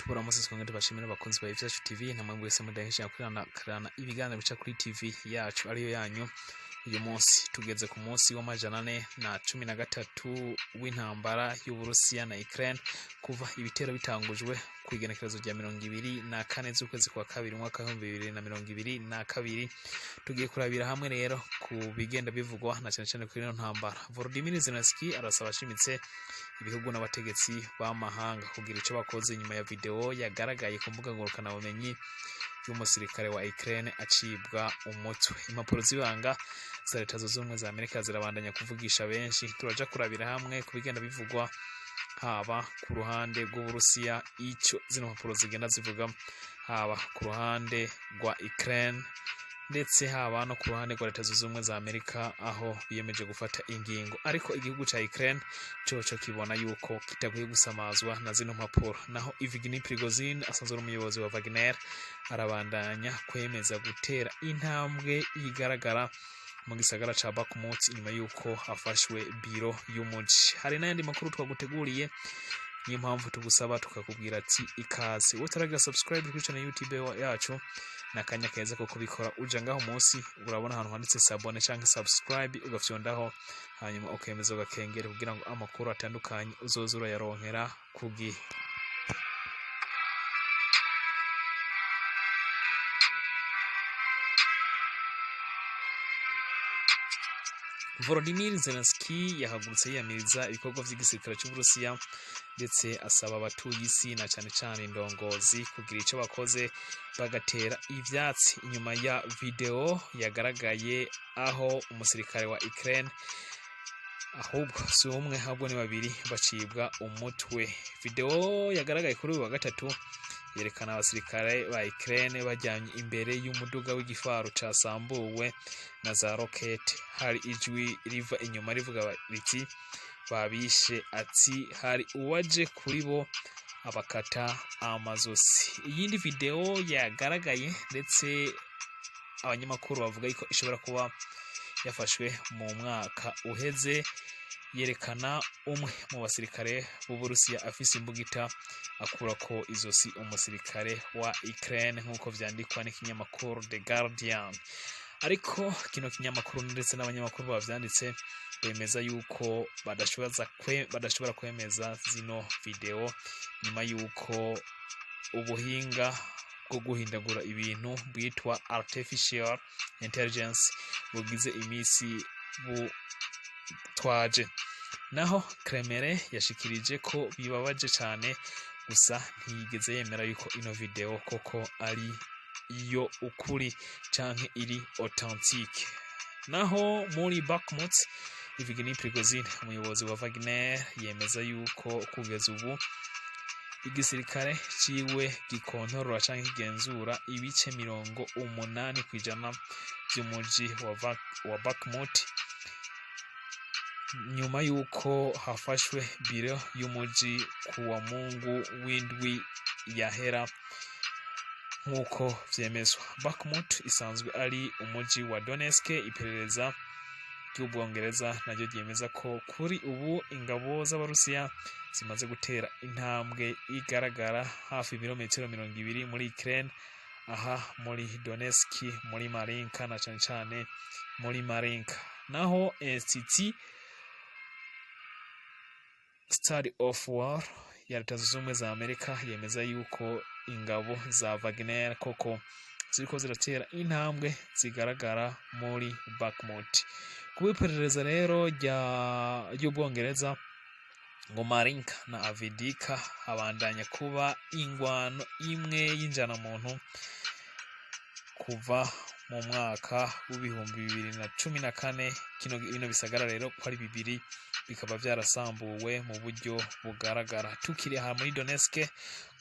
Tubaramutse, twongere tubashimire, abakunzi ba Ivyacu TV, namwe mwese mudahisha kurana ibiganiro bica kuri TV yacu ariyo yanyu. Uyu munsi tugeze ku munsi wa 413 w'intambara y'Uburusiya na Ukraine, kuva ibitero bitangujwe ku igenekerezo rya 24 z'ukwezi kwa kabiri, umwaka wa 2022. Tugiye kurabira hamwe rero ku bigenda bivugwa na cyane cyane kuri ino ntambara. Volodymyr Zelensky arasaba ashimitse ibihugu n'abategetsi b'amahanga kugira icyo bakoze nyuma ya video yagaragaye ku mbuga ngurukanabumenyi y'umusirikare wa Ukraine acibwa umutwe. Impapuro z'ibanga za Leta Zunze Ubumwe za Amerika zirabandanya kuvugisha benshi. Turaja kurabira hamwe ku bigenda bivugwa, haba ku ruhande rw'Uburusiya, icyo zino mpapuro zigenda zivuga, haba ku ruhande rwa Ukraine, ndetse haba no ku ruhande rwa Leta Zunze Ubumwe za Amerika, aho biyemeje gufata ingingo. Ariko igihugu ca Ukraine coco kibona yuko kitakwiye gusamazwa na zino mpapuro. Naho Evgeny Prigozhin, asanzwe ari umuyobozi wa Wagner, arabandanya kwemeza gutera intambwe igaragara mu gisagara ca Bakhmut inyuma yuko hafashwe biro y'umuji. Hari n'ayandi makuru twaguteguriye, niyo mpamvu tugusaba tukakubwira ati ikaze. Wowe utaragira subscribe kuri channel YouTube yacu, n'akanya keza ko kubikora. Uja ngaho munsi, urabona ahantu handitse s'abonner canke subscribe, ugafyondaho, hanyuma ukemeza ugakengera kugira ngo amakuru atandukanye uzoze urayaronkera ku gihe. Volodymyr Zelensky yahagurutse yiyamiriza ibikorwa vy'igisirikare c'Uburusiya, ndetse asaba abatuye isi na cane cane indongozi kugira ico bakoze bagatera ivyatsi inyuma ya video yagaragaye aho umusirikare wa Ukraine, ahubwo si umwe, ahubwo ni babiri, bacibwa umutwe. Video yagaragaye kuri uyu wa gatatu yerekana abasirikare ba Ukraine bajyanye imbere y'umuduga w'igifaru casambuwe na za rokete. Hari ijwi riva inyuma rivuga riti: "Babishe." Ati hari uwaje kuri bo abakata amazosi. Iyindi video yagaragaye, ndetse abanyamakuru bavuga yuko ishobora kuba yafashwe mu mwaka uheze, yerekana umwe mu basirikare b'Uburusiya afise imbugita akurako izosi umusirikare wa Ukraine, nk'uko vyandikwa n'ikinyamakuru The Guardian. Ariko kino kinyamakuru ndetse n'abanyamakuru bavyanditse bemeza yuko badashobora kwemeza zino video nyuma yuko ubuhinga bwo guhindagura ibintu bwitwa artificial intelligence bugize imisi butwaje. Naho Kremlin yashikirije ko bibabaje cyane, gusa ntiyigeze yemera yuko ino video koko ari iyo ukuri canke iri authentique. Naho muri Bakhmut, Evgeny Prigozhin, umuyobozi wa Wagner, yemeza yuko kugeza ubu igisirikare ciwe gikontorora canke kigenzura ibice 80% vy'umuji wa Bakhmut, nyuma yuko hafashwe biro y'umuji ku wa Mungu w'indwi yahera, nk'uko vyemezwa. Bakhmut isanzwe ari umuji wa Donetsk. Iperereza ry'Ubwongereza naryo ryemeza ko kuri ubu ingabo z'Abarusiya zimaze gutera intambwe igaragara hafi ibirometero 20 muri Ukraine, aha muri Donetsk, muri Marinka, na cane cane muri Marinka. Naho Institute Study of War ya Leta Zunze Ubumwe za Amerika yemeza yuko ingabo za Wagner koko ziriko ziratera intambwe zigaragara muri Bakhmut. Kuba iperereza rero ry'Ubwongereza ngo Marinka na Avdiivka habandanya kuba ingwano imwe y'injanamuntu kuva mu mwaka wa 2014. Kino bino bisagara rero ko ari bibiri bikaba vyarasambuwe mu buryo bugaragara. Tukiri aha muri Donetsk,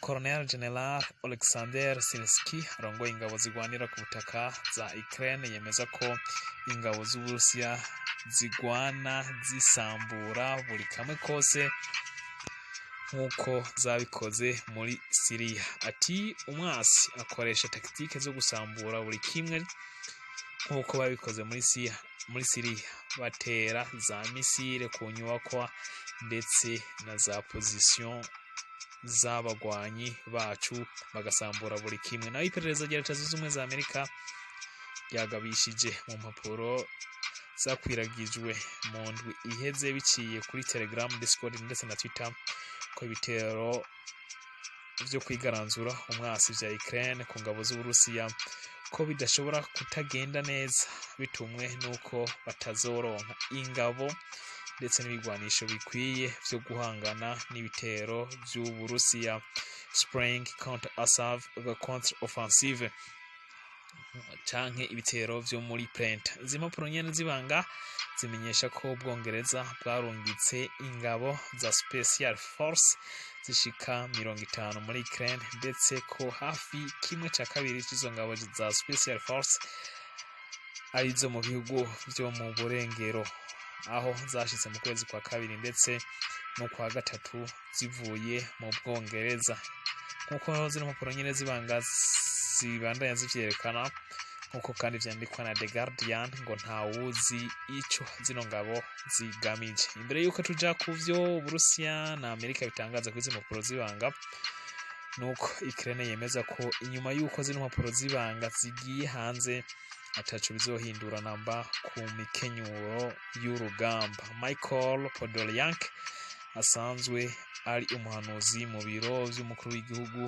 Colonel General Alexander Sirski, arongoye ingabo zigwanira ku butaka za Ukraine, yemeza ko ingabo z'Uburusiya zigwana zisambura buri kamwe kose nk'uko zabikoze muri Siriya. Ati umwasi akoresha tactique zo gusambura buri kimwe nk'uko babikoze muri Siriya, batera za missile ku nyubakwa ndetse na za position z'abagwanyi bacu, bagasambura buri kimwe. Naho iperereza rya Leta Zunze Ubumwe za Amerika ryagabishije mu mpapuro zakwiragijwe mu ndwi iheze biciye kuri Telegram, Discord ndetse na Twitter ko ibitero vyo kwigaranzura umwasi vya Ukraine ku ngabo z'Uburusiya ko bidashobora kutagenda neza, bitumwe nuko batazoronka ingabo ndetse n'ibigwanisho bikwiye vyo guhangana n'ibitero vy'Uburusiya, Spring Counter Contre Offensive canke ibitero vyo muri printemps. Izi mpapuro nyene zibanga zimenyesha ko Ubwongereza bwarungitse ingabo za Special Force zishika 50 muri Ukraine, ndetse ko hafi kimwe ca kabiri c'izo ngabo za Special Force arizo mu bihugu vyo mu burengero, aho zashitse mu kwezi kwa kabiri ndetse no kwa gatatu zivuye mu Bwongereza, nk'uko zino mpapuro nyene zibanga zibandanya zivyerekana, nk'uko kandi vyandikwa na The Guardian. Ngo ntawuzi ico zino ngabo zigamije. Imbere y'uko tuja ku vyo Uburusiya na Amerika bitangaza kuri izi mpapuro zibanga, nuko Ukraine yemeza ko inyuma y'uko zino mpapuro zibanga zigiye hanze ataco bizohindura namba ku mikenyuro y'urugamba. Michael Podolyak, asanzwe ari umuhanuzi mu biro vy'umukuru w'igihugu,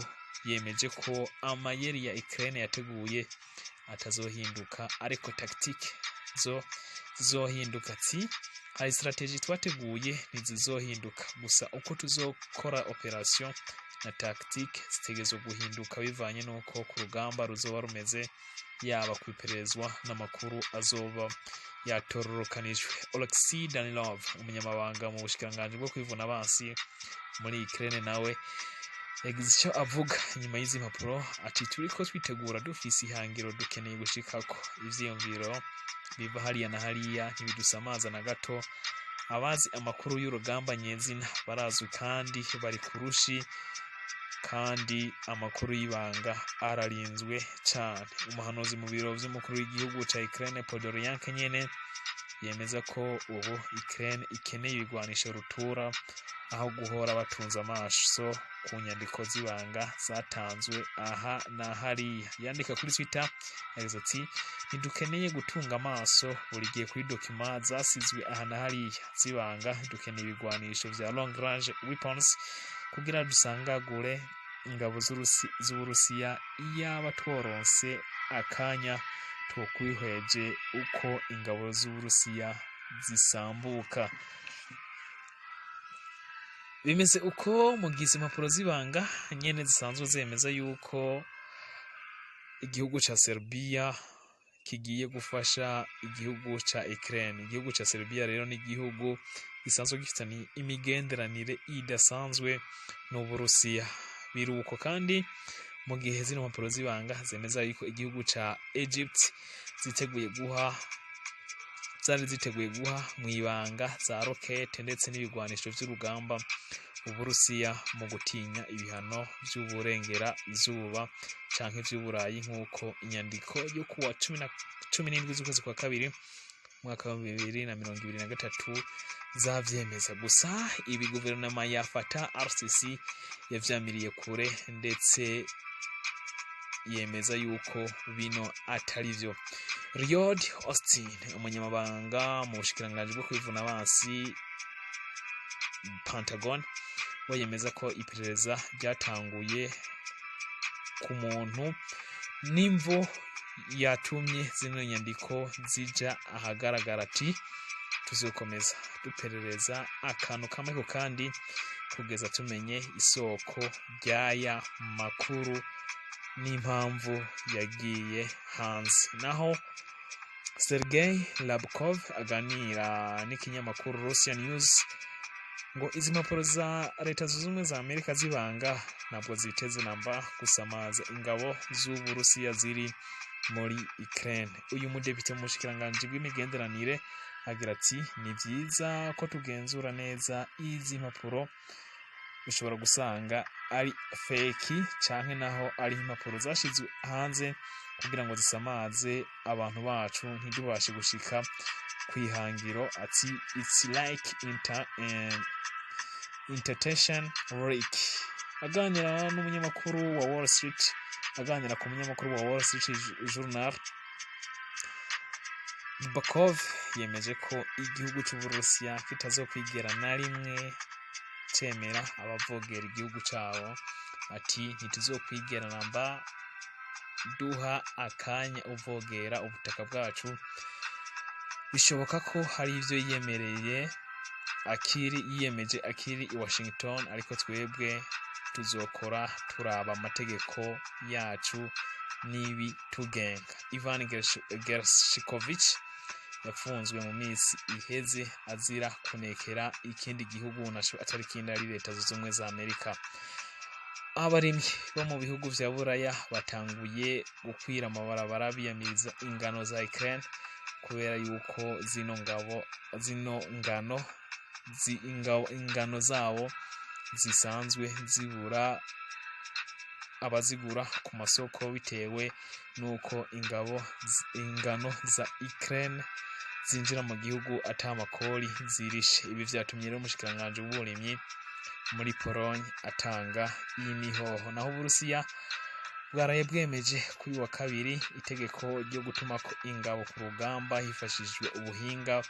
yemeje ko amayeri ya Ukraine yateguye atazohinduka, ariko tactique zo zizohinduka. Ati: "Hari strategy twateguye, ntizizohinduka, gusa uko tuzokora operation na tactique zitegerezwa guhinduka bivanye n'uko ku rugamba ruzoba rumeze, yaba kwipererezwa n'amakuru azoba yatororokanijwe." Oleksiy Danilov, umunyamabanga mu bushikiranganji bwo kwivuna abansi muri Ukraine, nawe yagize icyo avuga inyuma y'izi mpapuro, ati: "Turiko twitegura, dufise ihangiro dukeneye gushikako. Ivyiyumviro biva hariya na hariya ntibidusamaza na gato. Abazi amakuru y'urugamba nyezina barazwi kandi bari kurushi, kandi amakuru y'ibanga ararinzwe cyane." Umuhanuzi mu biro vy'umukuru w'igihugu ca Ukraine, Podolyak nyene, yemeza ko ubu Ukraine ikeneye ibigwanisho rutura aho guhora batunze amaso ku nyandiko z'ibanga zatanzwe aha na hariya. Yandika kuri Twitter yagize ati: "Ntidukeneye gutunga amaso buri gihe kuri document zasizwe aha na hariya z'ibanga. Dukeneye ibigwanisho vya long range weapons kugira dusangagure ingabo z'Uburusiya. Iyaba tworonse akanya, twokwihweje uko ingabo z'Uburusiya zisambuka." Bimeze uko mu gihe izi impapuro z'ibanga nyene zisanzwe zemeza yuko igihugu ca Serbia kigiye gufasha igihugu ca Ukraine. Igihugu ca Serbia rero ni igihugu gisanzwe gifitanye imigenderanire idasanzwe n'Uburusiya. Biruko kandi mu gihe zino mpapuro z'ibanga zemeza yuko igihugu ca Egypt ziteguye guha zari ziteguye guha mu ibanga za rokete ndetse n'ibigwanisho vy'urugamba Uburusiya mu gutinya ibihano vy'uburengera zuba canke vy'Uburayi, nk'uko inyandiko yo kuwa 17 z'ukwezi kwa kabiri umwaka wa 2023 zavyemeza. Gusa ibi guverinoma ya Fatah al-Sisi yavyamiriye kure, ndetse yemeza yuko bino atari vyo. Lloyd Austin, umunyamabanga mu bushikiranganji bwo kwivuna abansi, Pentagon, we yemeza ko iperereza ryatanguye ku muntu n'imvo yatumye zino nyandiko zija ahagaragara. Ati: "Tuzokomeza duperereza akantu kamwe ku kandi kugeza tumenye isoko ry'aya makuru n'impamvu yagiye hanze." Naho Sergei Labkov aganira n'ikinyamakuru Russia News, ngo izi mpapuro za Leta Zunze Ubumwe za Amerika zibanga ntabwo ziteze namba gusamaza ingabo z'Uburusiya ziri muri Ukraine. Uyu mudepite mu bushikiranganji bw'imigenderanire agira ati: "Ni byiza ko tugenzura neza izi mpapuro, ushobora gusanga ari fake canke naho ari impapuro zashizwe hanze kugira ngo zisamaze abantu bacu ntidubashe gushika kwihangiro." Ati: "It's like inter intention leak." Aganira n'umunyamakuru wa Wall Street, aganira ku munyamakuru wa Wall Street Journal, Rybakov yemeje ko igihugu c'Uburusiya kitazokwigera na rimwe cemera abavogera igihugu cabo. Ati: "Ntituzokwigera namba duha akanya uvogera ubutaka bwacu." Bishoboka ko hari ivyo yiyemereye akiri, yiyemeje akiri i Washington, ariko twebwe tuzokora turaba amategeko yacu n'ibitugenga. Ivan Gershkovich yafunzwe mu minsi iheze azira kunekera ikindi gihugu, naco atari kindi ari Leta Zunze Ubumwe za Amerika. Abarimyi bo mu bihugu vya Buraya batanguye gukwira amabarabara biyamiriza ingano za Ukraine, kubera yuko zino ngabo, zino ngano ingano zabo zisanzwe zibura abazigura ku masoko, bitewe nuko ingano za Ukraine zinjira mu gihugu ata makori zirishe. Ibi vyatumye rero umushikiranganji w'uburimyi muri Pologne atanga imihoho. Naho Uburusiya bwaraye bwemeje kuri wa kabiri itegeko ryo gutumako ingabo ku rugamba hifashishijwe ubuhinga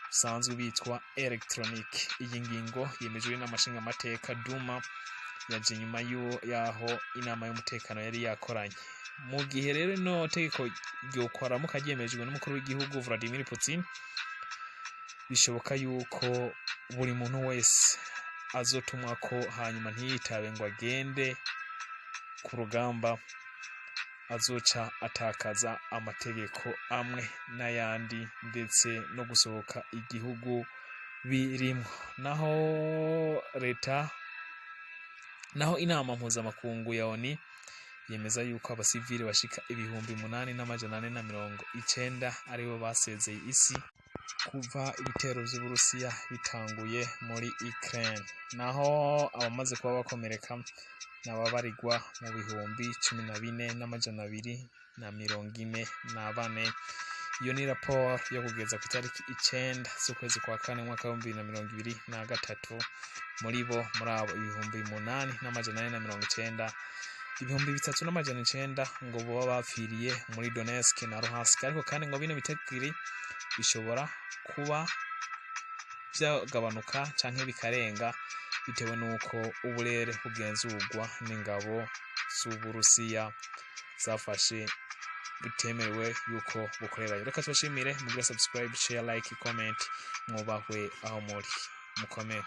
busanzwe bitwa electronic. Iyi ngingo yemejwe n'amashingamateka Duma, yaje nyuma yaho inama y'umutekano yari yakoranye. Mu gihe rero ino tegeko ryokwaramuka ryemejwe n'umukuru w'igihugu Vladimir Putin, bishoboka yuko buri muntu wese azotumwa ko hanyuma ntiyitabe ngo agende ku rugamba azoca atakaza amategeko amwe n'ayandi, ndetse no gusohoka igihugu birimwo. Naho leta, naho inama mpuzamakungu ya ONU yemeza yuko abasivili bashika 8490 aribo basezeye isi kuva ibitero vy'Uburusiya bitanguye muri Ukraine. Naho abamaze kuba bakomereka n'ababarirwa mu 14,244. Iyo ni raporo yo kugeza ku itariki 9 z'ukwezi kwa kane umwaka wa 2023. Muri bo, muri abo 8490, 3900 ngo boba bapfiriye muri Donetsk na Luhansk. Ariko kandi ngo bino bitigiri bishobora kuba vyagabanuka canke bikarenga, bitewe n'uko uburere bugenzurwa n'ingabo z'Uburusiya zafashe butemerewe yuko bukorerayo. Reka tubashimire, mugire subscribe, share, like, comment. Mwubahwe aho muri, mukomere.